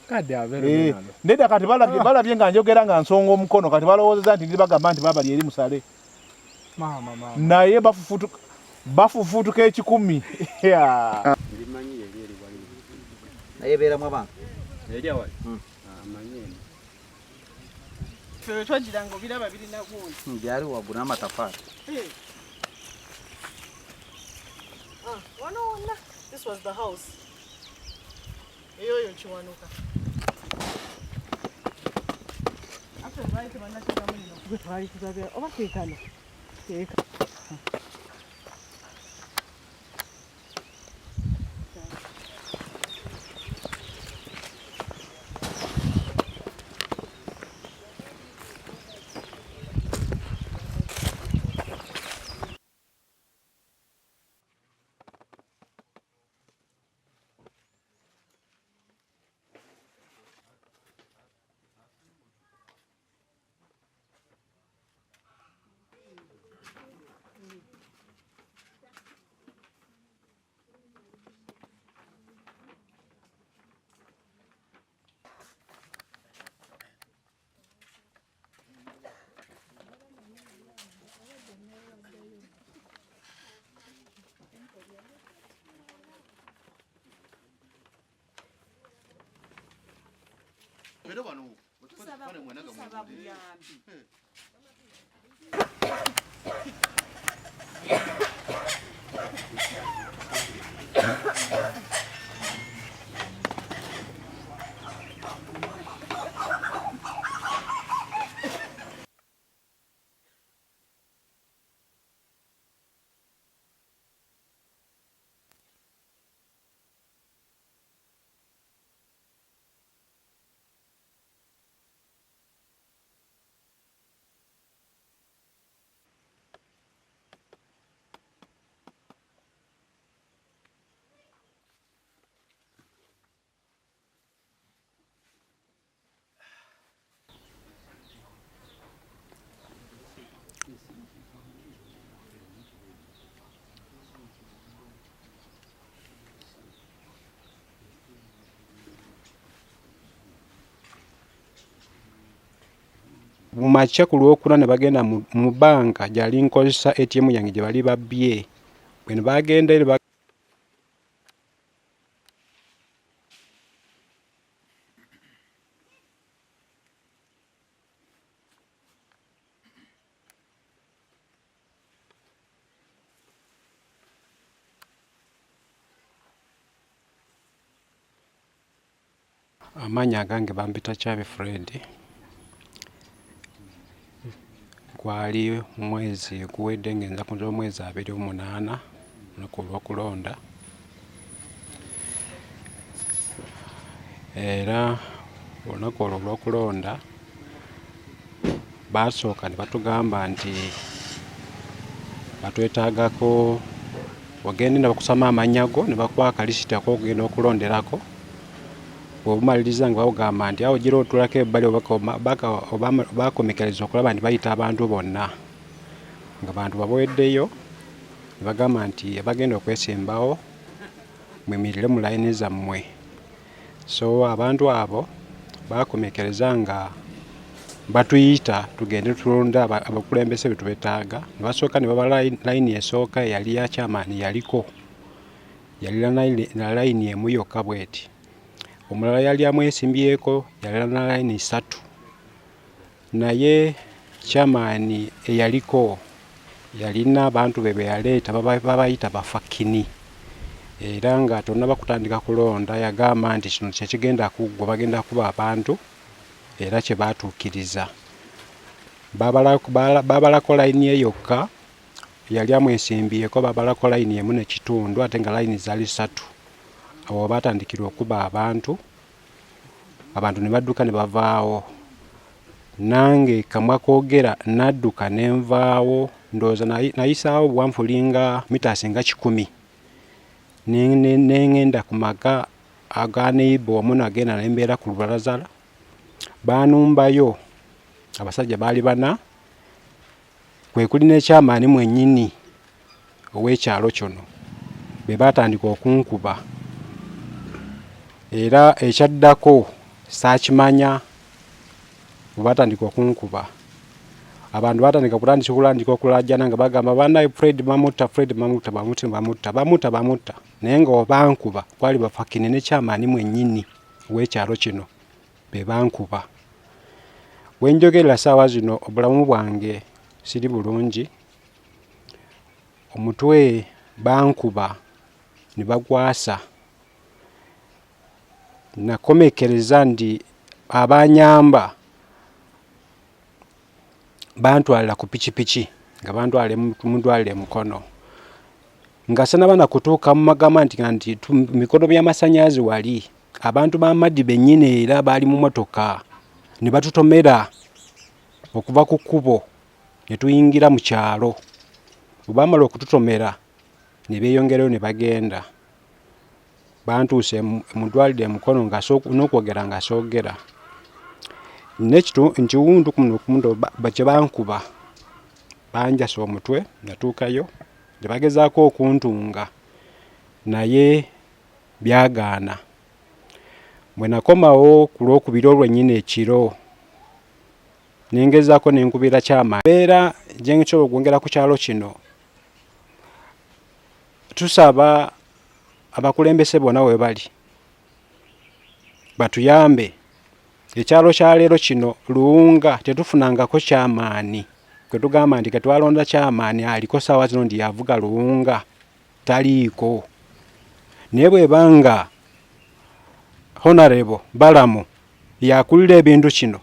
Eh, nedda kati balabye balabye nga njogera nga nsonga omukono kati balowoozeza nti ndi bagamba nti babali eri musale naye bafufutuka bafufutuka ekikumi naye beeramu abantu Ffe twagiranga obiraba birina gundi. Byali waggulu n'amatafaali. Eh. Ah, wano wonna. This was the house. Eyoyo Kiwanuka. Actually, baali tebannateekamu lino gwe twali tugabira oba keekano. Keeka. Tusaba buyambi. Mu makya ku Lwokuna ne bagenda mu bbanka gyali nkozesa ATM yange gye bali babbye. Bwe ne bagenda eri Amannya agange bampita Kyabi Fred. Gwali mwezi guwedde ng'ennaku z'omwezi 28 olunaku olw'okulonda era olunaku olwo olw'okulonda baasooka ne batugamba nti batwetaagako ogende ne bakusama amannya go ne bakuwa akalisiti ak'okugenda okulonderako. Bw'obumaliriza nga bakugamba nti awo gira otuulako ebbali oba bakomekereza okulaba nti bayita abantu bonna nga bantu babweddeyo ne bagamba nti abagenda okwesimbawo muyimirire mu layini zammwe. So abantu abo baakomekereza nga batuyita tugende tulonde abakulembeze be twetaaga ne basooka ne baba layini esooka eyali ya chairman yaliko. Yalina na layini emu yokka bw'eti. Omulala yali amwesimbyeko yalina na layini ssatu. Naye chairman eyaliko yalina abantu be be yaleeta babayita bafakini era nga tonnaba kutandika kulonda yagamba nti kino tekigenda kuggwa bagenda kuba abantu era kye baatuukiriza. Babalako layini ye yokka Yali amwesimbyeko babalako layini emu nekitundu ate nga layini zali satu. Awo webatandikira okuba abantu, abantu nebadduka nebavaawo. Nange kamwa kogera nadduka nenvaawo ndowooza nayisaawo obuwanvu bulinga mitasi nga kikumi nengenda ku maka aga neighbor wamu nagenda nembeera ku lubalaza banumbayo abasajja baali bana. Kwe kuli ne chairman mwennyini ow'ekyalo kyono be baatandika okunkuba. Era ekyaddako saakimanya bwe batandika okunkuba. Abantu batandika kutandika okulandika okulajana nga bagamba banaye Fred bamutta, Fred bamutta, bamutta, bamutta, bamutta, bamutta. Naye nga obankuba kwali bafakine ne kyamaani mwennyini w'ekyalo kino be bankuba. We njogerera ssaawa zino obulamu bwange siri bulungi. Omutwe bankuba ne bagwasa. Nakomekkereza nti abanyamba bantwalira ku pikipiki nga bantwala mu ddwaliro e Mukono nga sinaba na kutuuka mu magama nti nga nti mikono by'amasannyalaze wali abantu ba Madi bennyini era baali mu motoka ne batutomera okuva ku kkubo ne tuyingira mu kyalo. Bwe baamala okututomera ne beeyongerayo ne bagenda. Bantuuse mu ddwaliro e Mukono nga n'okwogera nga soogera. Nkiwundu kuno kye bankuba banjasa omutwe natuukayo ne bagezaako okuntunga naye byagaana. Bwe nakomawo ku Lwokubiri olwennyini ekiro ne ngezaako ne nkubira Chairman. Embeera gye nsobola okwongera ku kyalo kino tusaba abakulembeze bonna we bali batuyambe. Ekyalo kya leero kino Luwunga tetufunangako kyamaani kwe tugamba nti ketwalonda kyamaani aliko ssaawa zino nti yavuga Luwunga taliiko. Naye bw'eba nga Honorable Balamu yakulira ebintu kino,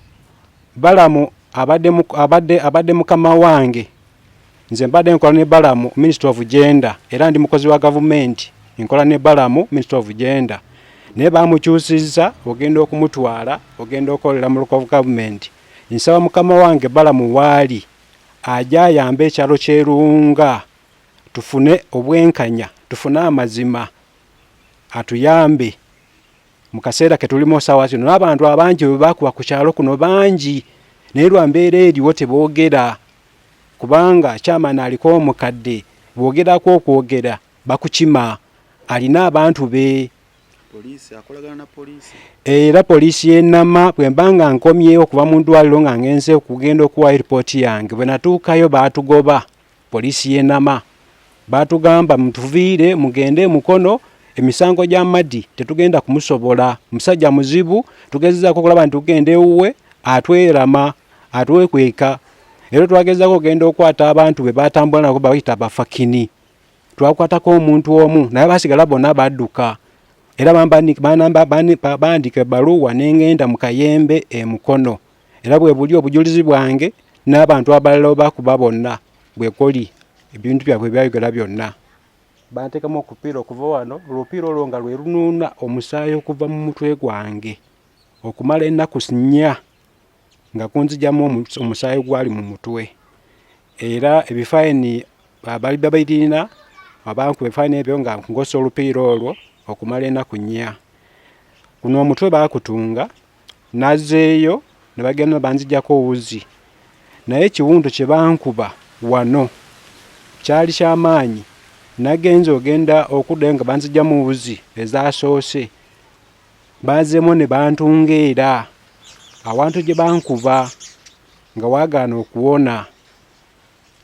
Balamu abadde, abadde, abadde mukama wange. Nze mbadde nkola ne Balamu Minister of Gender era ndi mukozi wa gavumenti nkola ne Balamu Minister of Gender, naye bamukyusizza ogenda okumutwala ogenda okolera mu local government. Nsaba mukama wange Balamu waali aje ayambe ekyalo ky'e Luwunga tufune obwenkanya, tufune amazima, atuyambe mu kaseera ke tulimu saawa zino. N'abantu abangi bwe bakuba ku kyalo kuno bangi, naye lwa mbeera eriwo teboogera kubanga chairman aliko omukadde, bw'ogerako okwogera bakukima, alina abantu be. Poliisi akolagana na poliisi. Era poliisi y'e Nama bwe mba nga nkomyewo okuva mu ddwaliro nga ngenze okugenda okuwaayo ripooti yange, bwe natuukayo baatugoba. Poliisi y'e Nama baatugamba mutuviire mugende e Mukono, emisango gya Madi tetugenda kumusobola, musajja muzibu, tugezezaako okulaba nti tugenda ewuwe atwerama atwekweka. Era twagezaako okugenda okukwata abantu be batambula nabo bayita abafakini, twakwatako omuntu omu naye basigala bonna badduka. Era bandika ebbaluwa ne ngenda mu Kayembe e Mukono, era bwe buli obujulizi bwange n'abantu abalala bakuba bonna bwekoli ebintu byabwe byayogera byonna. Banteekamu okupiira okuva wano, olupiira olwo nga lwe lunuuna omusaayi okuva mu mutwe gwange okumala ennaku nnya nga kunzijamu omusaayi ogwali mu mutwe. Era ebifaananyi abali babirina abankuba ebifaananyi ebyo nga ngosa olupiira olwo okumala ennaku nnya. Kuno omutwe baakutunga nazeeyo ne bagenda banzijjako wuzi, naye ekiwundu kye bankuba wano kyali kyamaanyi. Nagenze ogenda okuddayo nga banzijjamu wuzi ezasoose, bazeemu ne bantunga era awantu gye bankuba nga waagaana okuwona.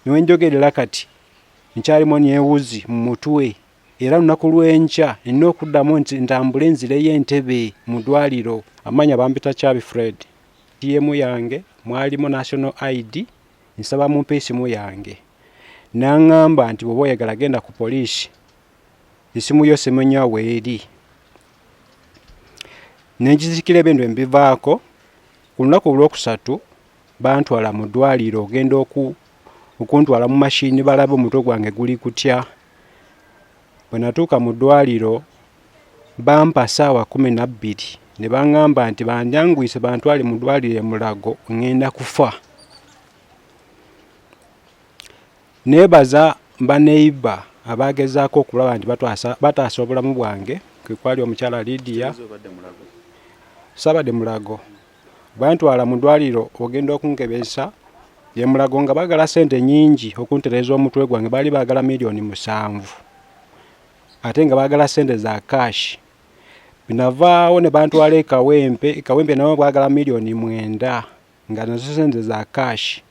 Ne we njogerera kati nkyalimu n'ewuzi mu mutwe, era olunaku lw'enkya nina okuddamu ntambule nzireyo Entebbe mu ddwaliro. Amannya bampita Kyabi Fred. ATM yange mwalimu National ID, nsaba mumpe esimu yange. N'angamba nti bw'oba oyagala genda ku poliisi, esimu yo simanya weeri. Ne ngisikira ebintu ne mbivaako. Ku lunaku olwokusatu bantwala mu ddwaliro ogenda okuntwala mu mashini balabe omutwe gwange guli kutya. Bwe natuuka mu ddwaliro bampa ssaawa 12 ne baŋŋamba nti banjanguyise bantwale mu ddwaliro e Mulago ŋŋenda kufa. Neebaza baneyiba abaagezaako okulaba nti bataasa obulamu bwange, kwe kwali omukyala Lydia. Saabadde Mulago. Bantwala mu ddwaliro ogenda okunkebeza e Mulago nga baagala ssente nnyingi okuntereeza omutwe gwange, baali baagala 7 million ate nga baagala ssente za kaashi. Navaawo ne bantwala e Kawempe, e Kawempe nabo baagala 9 million nga nazo sente za cash.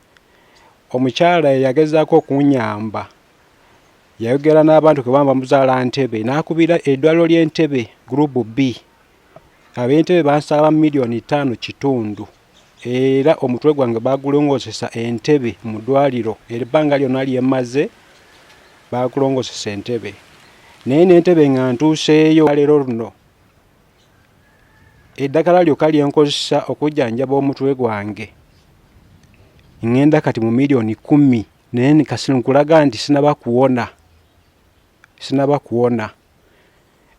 Omukyala eyagezaako okunnyamba yayogera n'abantu ke bamba muzaala Ntebe, n'akubira eddwaliro ly'Entebe Group B. Ab'Entebe bansaba 5.5 million, era omutwe gwange bagulongoosesa Entebe mu ddwaliro. Ebbanga lyonna lye mmaze bagulongoosesa Entebe, naye n'Entebe nga ntuuseeyo leero luno, eddagala lyokka lye nkozesa okujjanjaba omutwe gwange ŋŋenda kati mu 10 million, naye kasi nkulaga nti sinaba kuwona, sinaba kuwona.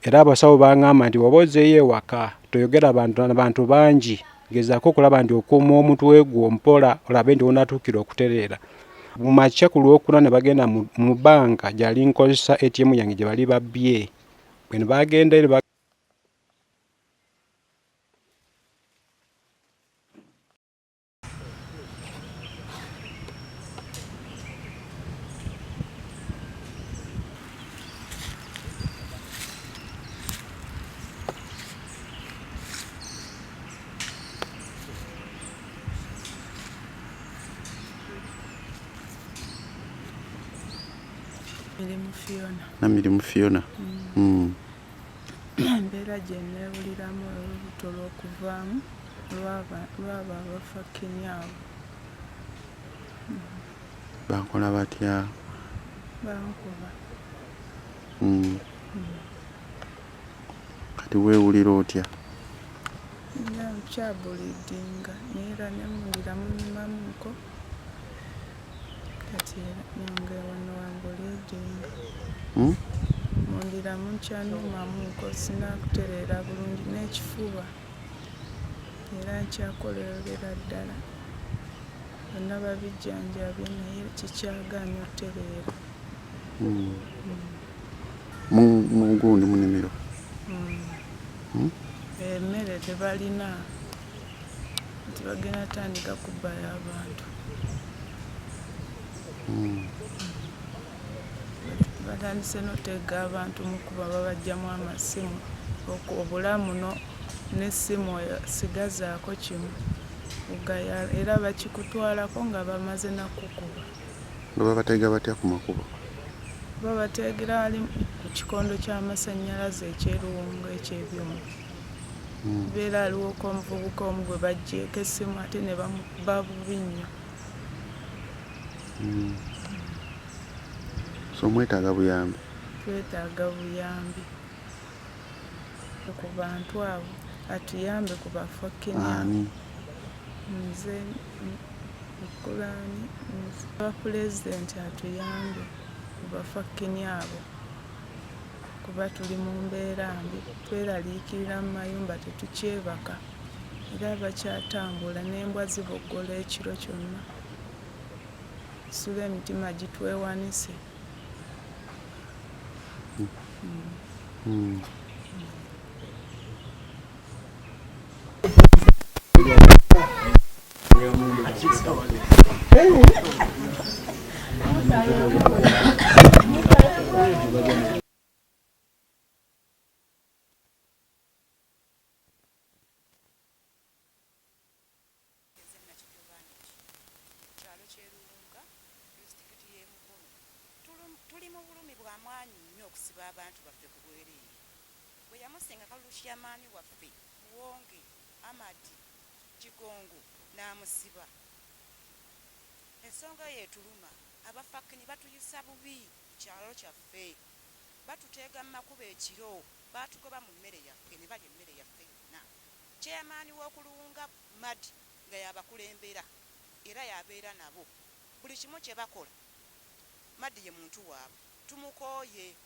Era abasawo baŋŋamba nti bw'oba ozzeeyo ewaka toyogera bantu bantu bangi, gezaako okulaba nti okuuma omutwe gwo mpola, olabe nti wonaatuukira okutereera. Mu makya ku Lwokuna ne bagenda mu banka gyali nkozesa ATM yange gye bali babbye. Bwe ne bagenda eri Mirimu Fiona. Namirimu Fiona. Embeera gye neewuliramu olubuto lw'okuvaamu lwaba abafakini abo. Bakola batya? Bankuba. Kati weewulira otya? Nga nkyableedinga, naye era nemundira munyumamuko, kati era nyongera wano wambleedinga. Mundira munkyanumamuko, sinakutereera bulungi, n'ekifuba era nkyakolerera ddala. Bonna babijjanjabye naye kikyagaanye okutereera. Mugundi mu nnimiro? Emmere tebalina, nti bagenda tandika kubbayo abantu. Batandise n'oteega abantu mukuba, babajjamu amasimu, obulamu n'essimu sigazaako kimu era bakikutwalako nga bamaze nakukuba. Nga babateega batya ku makubo? Babateegera wali ku kikondo ky'amasannyalaze ekyeruwunga ekyebyuma. Beera aliwoko omuvubuka omu gwe baggyeeko essimu ate ne bamukuba bubi nnyo. So mwetaaga buyambi? Twetaaga buyambi ku bantu abo, atuyambe ku bafakini abo. Ani? Nze nkulani nsaba pulezidenti atuyambe ku bafakini abo, kuba tuli mu mbeera mbi, tweraliikirira mu mayumba, tetukyebaka, era bakyatambula n'embwa ziboggola ekiro kyonna. Tusula emitima gitwewanise. Kyalo ky'e Luwunga, disitulikiti y'e Mukono. Tuli mu bulumi bwa maanyi nnyo okusiba abantu baffe ku bwereere. Bwe yamusinga kalulu chairman waffe Muwonge Ahmad Kigongo n'amusiba. Ensonga eyo etuluma. Abafakini batuyisa bubi ku kyalo kyaffe. Batuteega mu makubo ekiro, baatugoba mu mmere yaffe ne balya emmere yaffe yonna. Chairman w'oku Luwunga Madi nga y'abakulembera era y'abeera nabo. Buli kimu kye bakola Madi ye muntu waabwe. Tumukooye.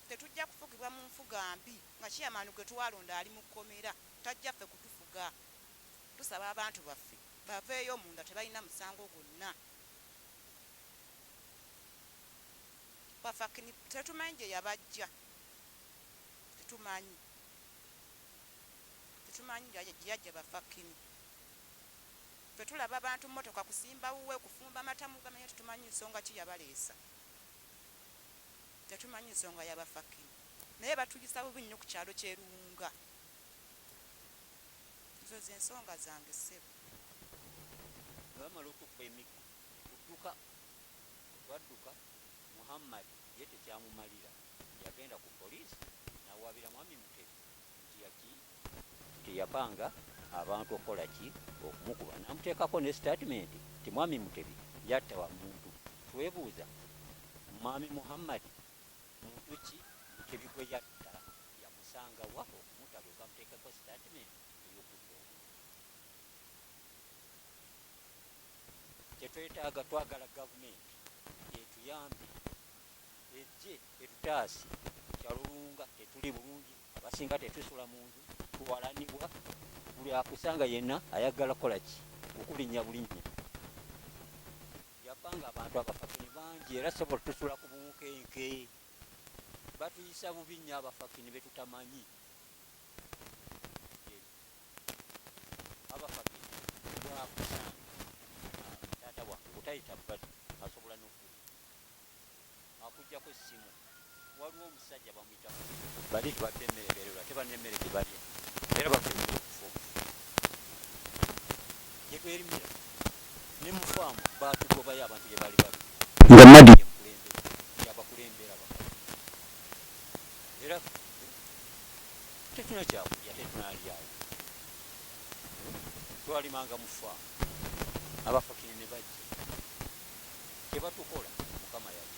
Tetujja kufugibwa mu nfuga mbi nga chairman gwe twalonda ali mu kkomera, tajja ffe kutufuga. Tusaba abantu baffe baveeyo munda, tebalina musango gwonna. Bafakini tetumanyi gye yabajja, tetumanyi, tetumanyi gye yajja bafakini. Ffe tulaba bantu mmotoka kusimba wuwe, kufumba mata mugamanye, tetumanyi nsonga ki yabaleesa. Tetumanyi nsonga y'abafakini, naye batuyisa bubi nnyo ku kyalo ky'e Luwunga. Ezo z'ensonga zange ssebo. Bwe bamala otukuba emiggo ne tudduka. Bwe twadduka, Muhammad ye tekyamumalira yagenda ku poliisi n'awaabira Mwami Mutebi nti yaki nti yapanga abantu okukola ki okumukuba n'amuteekako ne sitatimenti nti Mwami Mutebi yatta muntu. Twebuuza Mwami Muhammad muntu ki Mutebi gwe yatta? Yamusanga wa okumutta alyoke amuteekeko sitatimenti ey'okutta omuntu? Kye twetaaga twagala gavumenti etuyambe ejje etutaase. Ku kyalo Luwunga tetuli bulungi, abasinga tetusula mu nju, tuwalanibwa, buli akusanga yenna ayagala kukola ki? Kukulinnya bulinnya. Yapanga abantu abafakini bangi era ssebo tusula ku bunkenke. Batuyisa bubi nnyo abafakini betutamanyi. Abafakini bwakusanga taata wange butayita badi asobola nokukuba akujjako essimu. Waliwo omusajja bamuyita bali tebabba emmere bererwa teba nemmere gyebalya era baffe emmere okufa obufi gyetwerimira ne mu faamu batugobayo abantu gye bali bali nga Madi yemukulembera yabakulembera bakazi era tetuna kyakulya tetunalyayo twalimanga mu faamu abafakiri ne bajja kyebatukola mukama yakimanyi.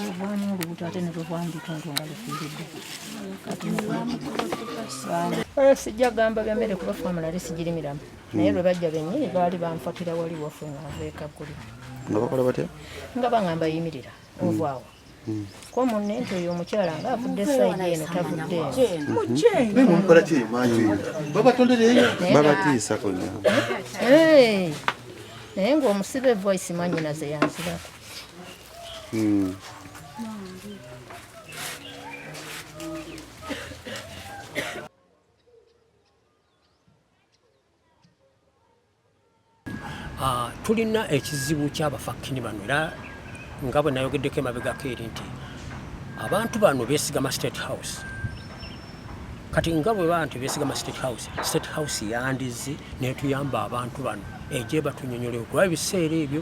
Luvaamu olubuto ate ne luvaamu bitundu nga lufiiridde. Sijja gamba bya mmere kuba faamu nali sigirimiramu naye lwe bajja bennyini baali banfatira wali waffe nga nva e Kaguli. Nga bakola batya? Nga bangamba yimirira ovaawo. Ko munne nti oyo omukyala nga avudde sayidi eno tavudde eno. Babatiisa konna. Naye ng'omusibe voice mwannyinaze yanzirako. Tulina ekizibu ky'abafakkini bano era nga bwe nayogeddeko emabegako eri nti abantu bano beesigama State House. Kati nga bwe baba nti beesigama State House, State House yandizze n'etuyamba abantu bano egye batunyonyolewo kuba ebiseera ebyo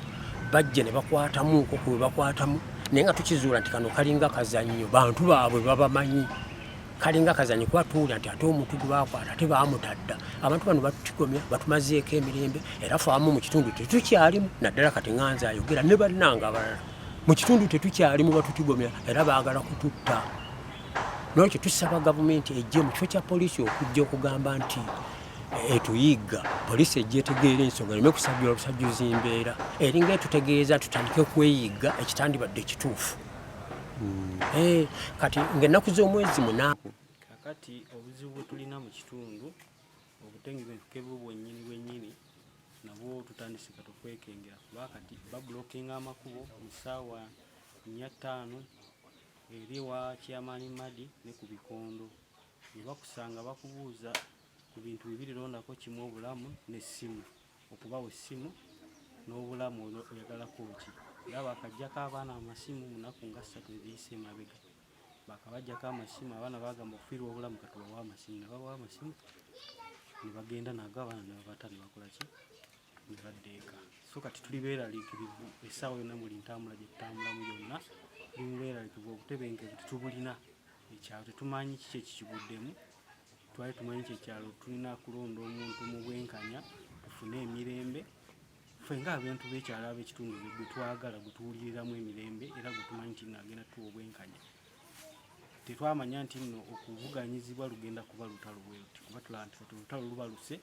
bajja ne bakwatamu nko ku bwe bakwatamu naye nga tukizuula nti kano kalinga kazannyo bantu baabwe babamanyi. Kalinga kazanyo kuba tuwulira nti ate omuntu gwe baakwata ate baamutadda. Abantu bano batutigomya, batumazeeko emirembe era ffe abamu mu kitundu tetukyalimu naddala kati nga nze ayogera ne bannange abalala mu kitundu tetukyalimu batutigomya era baagala kututta. N'olwekyo tusaba gavumenti ejje mu kifo kya poliisi okujja okugamba nti etuyigga, poliisi ejje etegeera ensonga ereme kusajjula busajjuzi mbeera eringa etutegeeza tutandike kweyigga ekitandibadde ekituufu. Eh, kati ng'ennaku z'omwezi muna Kakati obuzibu bwe tulina mu kitundu obutengekevu bwennyini bwennyini nabwo tutandise kati okwekengera kuba kati babulokinga amakubo mu ssaawa nnya ttaano eri ewa Chairman Madi ne ku bikondo bwe bakusanga bakubuuza ku bintu bibiri londako kimu obulamu n'essimu. Okubawa essimu n'obulamu oyagalako ki? Era baakaggyako abaana amasimu mu nnaku nga ssatu eziyise emabega. Baakabaggyako amasimu abaana baagamba okufiirwa obulamu katubawe amasimu ne babawa amasimu ne bagenda nago abaana ne babata ne bakola ki? Ne badda eka. So kati tuli beeraliikirivu essaawa yonna buli ntambula gye tutambulamu yonna tuli mu bweraliikirivu obutebenkevu tetubulina ekyalo tetumanyi kiki ekikiguddemu. Twali tumanyi nti ekyalo tulina kulonda omuntu mu bwenkanya tufune emirembe ffe ng'abantu b'ekyalo ab'ekitundu gwe twagala gwe tuwuliriramu emirembe era gwe tumanyi nti nno agenda tuwa obwenkanya. Tetwamanya nti nno okuvuganyizibwa lugenda kuba lutalo bwe luti kuba tulaba nti kati olutalo lubaluse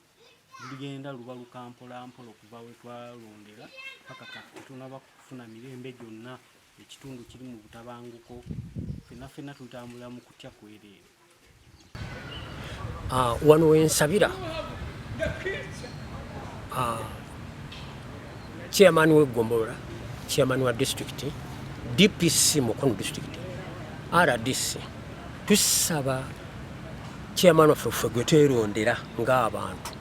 lugenda lubaluka mpolampola okuva we twalondera paka kati tetunaba kufuna mirembe gyonna ekitundu kiri mu butabanguko ffenna ffenna tutambulira mu kutya kwereere. Wano wensabira chairman w'eggombolola, chairman wa district, DPC Mukono district, RDC, tusaba chairman waffe ffe gwe twerondera ng'abantu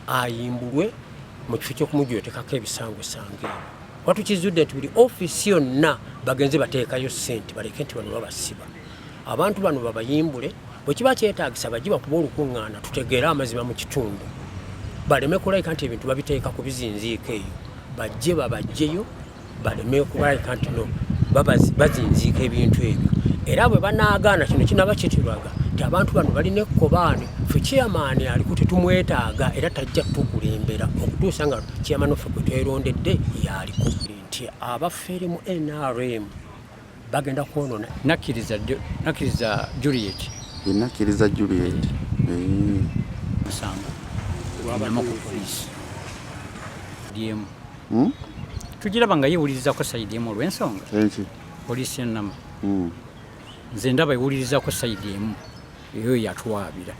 ayimbulwe mu kifo ky'okumujwetekako ebisangosango ebyo. Kuba tukizudde nti buli ofiisi yonna bagenze bateekayo ssente baleke nti bano babasiba. Abantu bano babayimbule, bwe kiba kyetaagisa bajje bakube olukuŋŋaana tutegeere amazima mu kitundu, baleme kulabika nti ebintu babiteeka ku bizinziiko eyo, bajje babaggyeyo baleme kubalabika nti no bazinziika ebintu ebyo. Era bwe banaagaana kino kinaba kitulaga nti abantu bano balina ekkobaane, ffe chairman aliko tetumwetaaga era tajja tukulembera okutuusa nga chairman waffe gwe twerondedde y'aliko. Nti abafere mu NRM bagenda kwonoona. Nakkiriza nakkiriza Juliet. Ye nakkiriza Juliet. Eh. Musango nama ku poliisi emu. Tugiraba nga yewulirizako sayidi emu olw'ensonga poliisi enama. Nze ndaba ewulirizako sayidi emu eyo yatwabira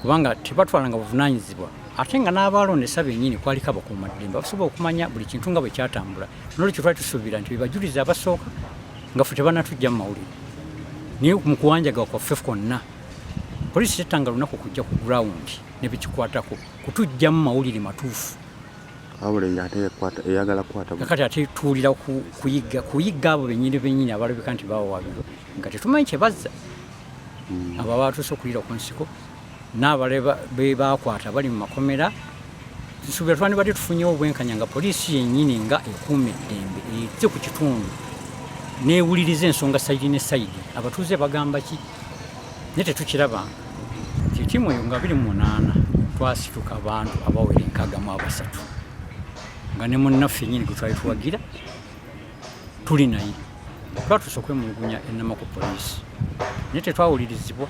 kubanga tebatwalanga buvunaanyizibwa ate nga n'abaalondesa bennyini kwaliko abakuumaddembe abasobola okumanya buli kintu nga bwe kyatambula. N'olwekyo twali tusuubira nti be bajulizi abasooka nga ffe tebanatujja mu mawulire, naye mu kuwanjaga kwaffe kwonna poliisi tettanga lunaku kujja ku ground ne bikikwatako kutuggyamu mawulire matuufu. Wabula eyo ate eyagala kukwata Kakati ate tuwulira kuyigga kuyigga abo bennyini bennyini abalabika nti bawawaabirwa nga tetumanyi kye bazza. Abo abatuuse okuliira ku nsiko n'abalala be baakwata bali mu makomera. Nsuubira twandibadde tufunyewo obwenkanya nga poliisi yennyini nga ekuuma eddembe ezze ku kitundu n'ewuliriza ensonga sayidi ne sayidi, abatuuze bagamba ki, naye tetukirabanga. Nti ttiimu eyo nga 28 twasituka abantu abawera 63 nga ne munnaffe nnyini gwe twali tuwagira tuli naye. Twatuuse okwemulugunya e Nama ku poliisi naye tetwawulirizibwa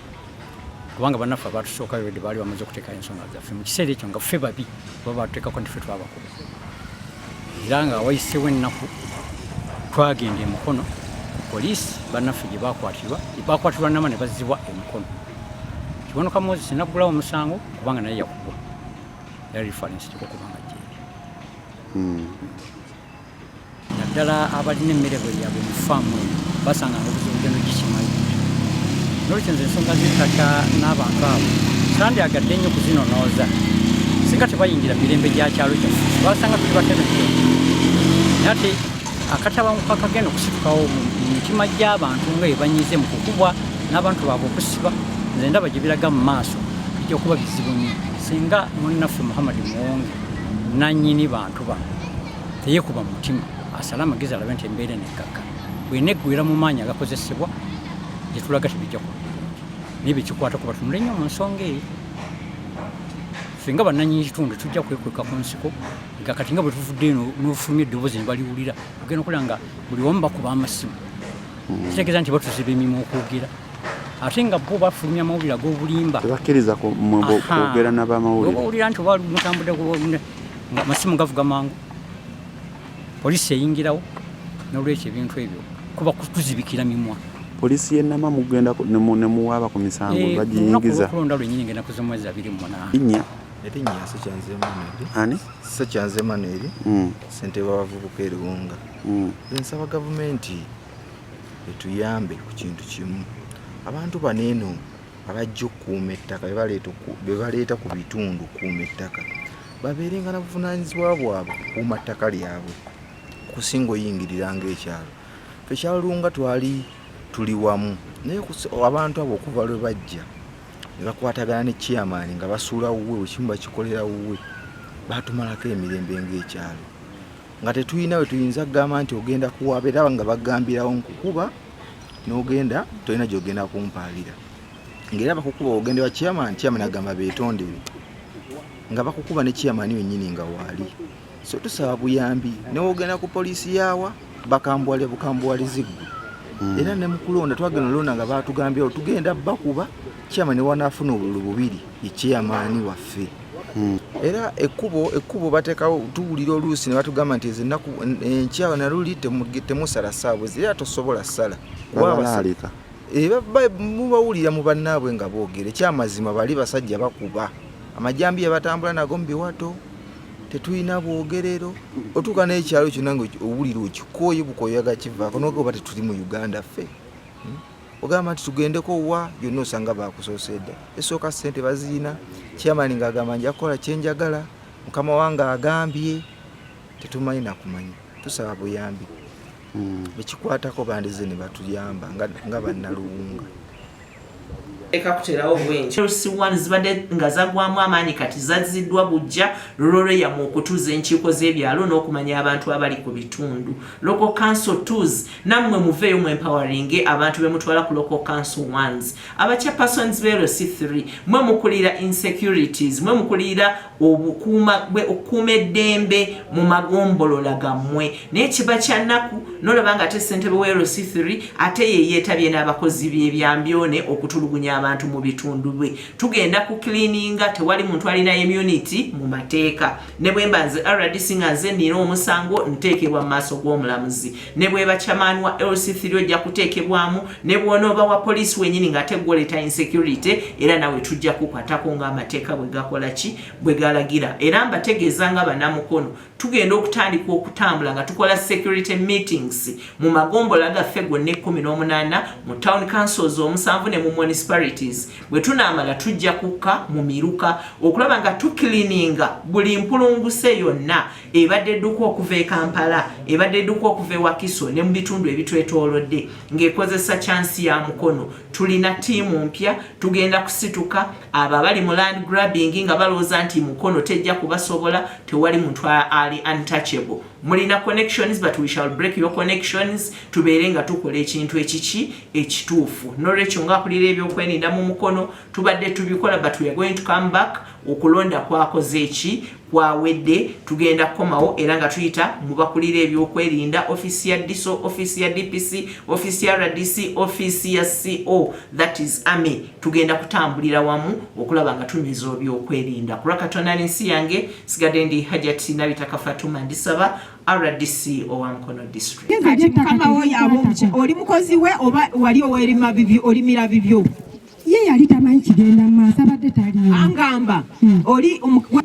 kubanga bannaffe abaatusookayo already baali bamaze okuteekayo ensonga zaffe mu kiseera ekyo nga ffe babi kuba baatuteekako nti ffe twabakuba. Era nga wayiseewo ennaku twagenda e Mukono ku poliisi bannaffe gye baakwatirwa, baakwatirwa Nama ne bazzibwa e Mukono. Kiwanuka Moses n'aggulawo omusango kubanga naye yakubwa era reference eriko kubanga gyeri. Naddala abalina emmere yaabwe mu faamu eyo basanganga obuzibu genda ogikimayo. N'olwekyo nze ensonga z'ettaka n'abantu abo sandyagadde nnyo kuzinonooza singa tebayingira mirembe gya kyalo kyaffe, basanga tuli batemeddwe. Naye ate akatabanguko akagenda okusitukawo mu mitima gy'abantu nga bwe banyize mu kukubwa n'abantu baabwe okusiba, nze ndaba gye biraga mu maaso bijja kuba bizibu nnyo singa munnaffe Muhammad Muwonge nannyini bantu bano teyekuba mu mutima asale amagezi alabe nti embeera eno ekkakka bw'eneggwera mu maanyi agakozesebwa gye tulaga tebijja kuba birungi, naye bekikwatako batunule nnyo mu nsonga eyo. Ffe nga bannannyini kitundu tujja kwekweka ku nsiko nga kati nga bwe tuvudde eno n'ofulumya eddoboozi ne baliwulira, ogenda okulaba nga buli wamu bakuba amasimu, kitegeeza nti batuziba emimwa okwogera ate nga bo bafulumya amawulire ag'obulimba. Tebakkiriza kwogera na bamawulire. Bw'owulira nti oba mutambudde nga amasimu gavuga mangu, poliisi eyingirawo. N'olwekyo ebintu ebyo kuba kutuzibikira mimwa. Poliisi y'e Nama mugenda ne muwaaba ku misango bagiyingiza. Okulonda lwennyini ngenda ku z'omwezi 28. Linnya? Erinnya Ssekyanzi Emmanuel. Ani? Ssekyanzi Emmanuel, ssentebe w'abavubuka e Luwunga. Nze nsaba gavumenti etuyambe ku kintu kimu. Abantu bano eno abajja okukuuma ettaka be baleeta ku bitundu okukuuma ettaka babeerenga na buvunaanyizibwa bwabwe kukuuma ttaka lyabwe okusinga oyingirira ng'ekyalo. Ffe ekyalo Luwunga twali tuli wamu naye abantu abo okuva lwe bajja ne bakwatagana ne chairman nga basuula wuwe buli kimu bakikolera wuwe, baatumalako emirembe ng'ekyalo nga tetulina we tuyinza kugamba nti ogenda kuwaaba, era nga bagambirawo nkukuba n'ogenda tolina gy'ogenda kumpaabira, ng'era bakukuba ogenda wa chairman, chairman agamba beetondere nga bakukuba ne chairman wennyini nga waali. So tusaba buyambi, ne w'ogenda ku poliisi yaawa bakambuwalira bukambuwalizi ggwe. Era ne mu kulonda twagenda olonda nga baatugambyewo tugenda bakuba chairman ne wanaafuna obululu bubiri ye chairman waffe. Era ekkubo bateekawo, tuwulira oluusi ne batugamba nti ezo ennaku enkya na luli temusala ssaawa bwezi, era tosobola ssala. Babalaalika. Mubawulira mu bannaabwe nga boogera. Ekyamazima bali basajja bakuba amajambiya batambula nago mu biwato, tetulina bwogerero, otuuka n'ekyalo kyonna nga owulira okikooye bukooye gakivaako n'oba tetuli mu Uganda ffe. Ogamba nti tugendeko wa yonna osanga baakusoose dda, esooka ssente bazirina, chairman ng'agamba nja kukola kye njagala, mukama wange agambye, tetumanyi nakumanya. Tusaba buyambi, bekikwatako bandize ne batuyamba nga bannaluwunga. Ekakuterawo bwenki LC1 zibadde nga zaggwamu amaanyi kati zazziddwa buggya lulolwe yammwe okutuuza enkiiko z'ebyalo n'okumanya abantu abali ku bitundu. Local Council twos nammwe muveeyo mu empoweringe abantu be mutwala ku Local Council ones. Aba chairpersons be LC3 mwe mukulira insecurities, mwe mukulira obukuuma okukuuma eddembe mu magombolola gammwe naye kiba kya nnaku n'olaba nga ate ssentebe wa LC3 ate ye yeetabye n'abakozi b'ebyambyone okutulugunya abantu mu bitundu bwe tugenda ku cleaninga. Tewali muntu alina immunity mu mateeka. Ne bwe mba nze RDC nga nze nina omusango, nteekebwa mu maaso g'omulamuzi. Ne bweba chairman wa LC3 ojja kuteekebwamu, ne bw'onooba wa poliisi wenyini ng'ate gwoleeta insecurity, era nawe tujja kukwatako ng'amateeka bwe gakola ki, bwe galagira. Era mbategeeza nga bannamukono tugenda okutandika okutambula nga tukola security meetings mu magombola gaffe gonna 18, mu town councils 7 ne mu municipalities. Bwe tunaamala tujja kukka mu miruka okulaba nga tucleaninga buli mpulunguse yonna ebadde edduka okuva e Kampala, ebadde edduka okuva e Wakiso ne mu bitundu ebitwetoolodde ng'ekozesa kyansi ya Mukono. Tulina ttiimu mpya, tugenda kusituka. Abo abali mu land grabbing nga balowooza nti Mukono tejja kubasobola, tewali muntu ali untouchable. Mulina connections, but we shall break your connections. Tubeere nga tukola ekintu ekiki ekituufu. Nolwekyo ngaakulira ebyokwerinda mu Mukono, tubadde tubikola, but we are going to come back. Okulonda kwakoze eki kwawedde, tugenda kukomawo era nga tuyita mu bakulira ebyokwerinda, ofiisi ya DISO, ofiisi ya DPC, ofiisi ya RDC, ofiisi ya CO, that is army. Tugenda kutambulira wamu okulaba nga tunyweza ebyokwerinda ku lwa Katonda n'ensi yange. Sigadde ndi Hajati Nabitaka Fatuma, ndisaba RDC owa Mukono District. Kati mukama wo yaba oli mukozi we oba wali owerima bibyo, olimira bibyo? Ye yali tamanyi kigenda mu maaso, abadde taliyo. Angamba oli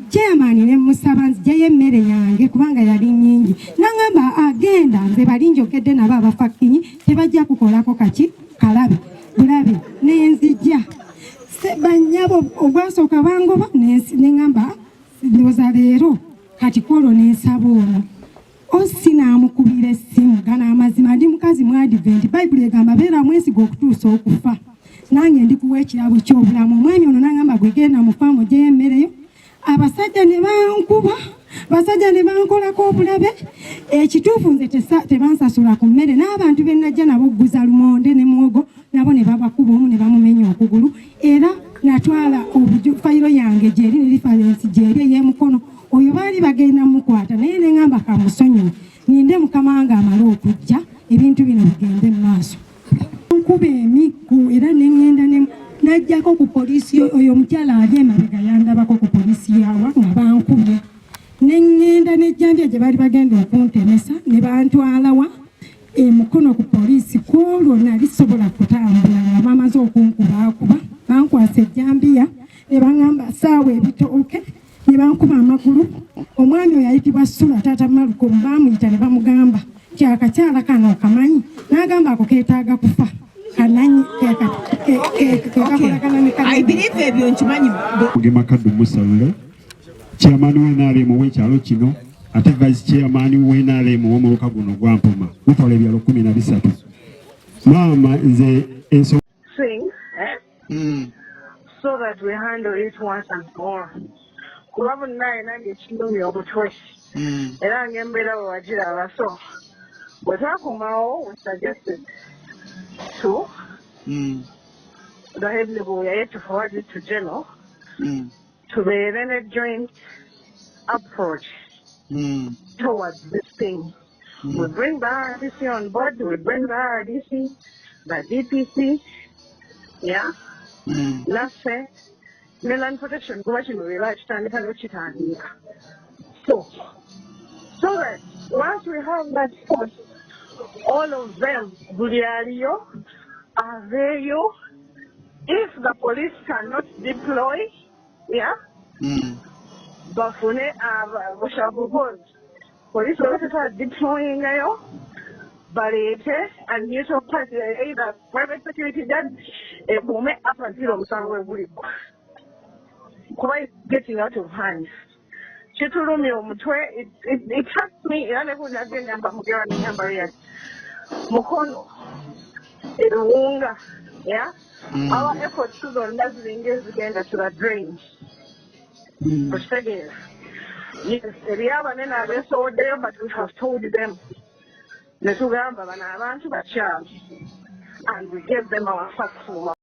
Chairman ne musaba nzijayo emmere yange kubanga yali nnyingi, nangamba agenda, nze bali njogedde nabo abafakinyi tebajja kukolako kaki kalabe bulabe. Nenzija banyabo ogwasooka bangoba, neŋŋamba ndowooza leero kati kwolwo nensaba ono osi n'amukubira essimu. Gano amazima, ndi mukazi mu Advent. Bayibuli egamba beera mwesiga okutuusa okufa, nange ndikuwa ekirabo ky'obulamu. Omwami ono nangamba gwe genda mu faamu ogyeyo emmereyo. Abasajja ne bankuba, basajja ne bankolako obulabe. Ekituufu nze tebansasula ku mmere, n'abantu be najja nabo okuguza lumonde ne muwogo nabo ne babakuba, omu ne bamumenya okugulu. Era natwala fayiro yange gyeri ne reference gyeri ey'emukono. Oyo baali bagenda mukwata, naye ne ŋŋamba kamusonyiwe, ninde mukama wange amale okujja ebintu bino bigende mu maaso. Nkuba emiggo era ne ŋŋenda ne najjako ku poliisi. Oyo omukyala ali emabega yandabako ku poliisi yawa nga bankubye, ne ŋŋenda n'ejjambya gye baali bagenda okuntemesa ne bantwalawa emukono ku poliisi. Ku olwo nali sobola kutambula nga bamaze okunkubaakuba, bankwasa ejjambiya ne baŋŋamba saawa ebitooke ne bankuba amagulu. Omwami oyo ayitibwa Sula, taata Malukomu, baamuyita ne bamugamba nti akakyala kano okamanyi, n'agamba ako keetaaga kufa. Kekakolagana ne I believe ebyo nkimanyi. Mugema Kaddu Musalule, chairman wa NRM w'ekyalo kino, ate vice chairman wa NRM w'omuluka guno gwa Mpoma, gutwala ebyalo 13. Maama, nze ensonga thing, eh? So that we handle it once and for all. Kuba munnaye nange kinumya omutwe era ng'embeera bwe wagiraba. So bwe twakomawo, we suggested to the head we are yet to forward it to General, tubeere ne joint approach towards this thing. We bring the RDC on board, we bring the RDC, the DPC, yeah, naffe ne land protection, kuba kino bwe kitandika n'okitandika. So that once we have that force, all of them, buli aliyo aveeyo. If the police cannot deploy, yeah, bafune we shall propose police bwe batata deployingayo, baleete a neutral party, either private security guard ekuume up until omusango we guliggwa, kuba it's getting out of hand. Kitulumya omutwe. It hurts me. Era ne kunagge ngamba Mugerwa nengamba Riyad, Mukono, Eruwunga, yeah. Our efforts zonna ziringa ezigenda to the drain. Okitegeera? Yes, eriyo abanene abeesowoddeyo, but we have told them ne tugamba bano abantu bakyamu, and we gave them our facts.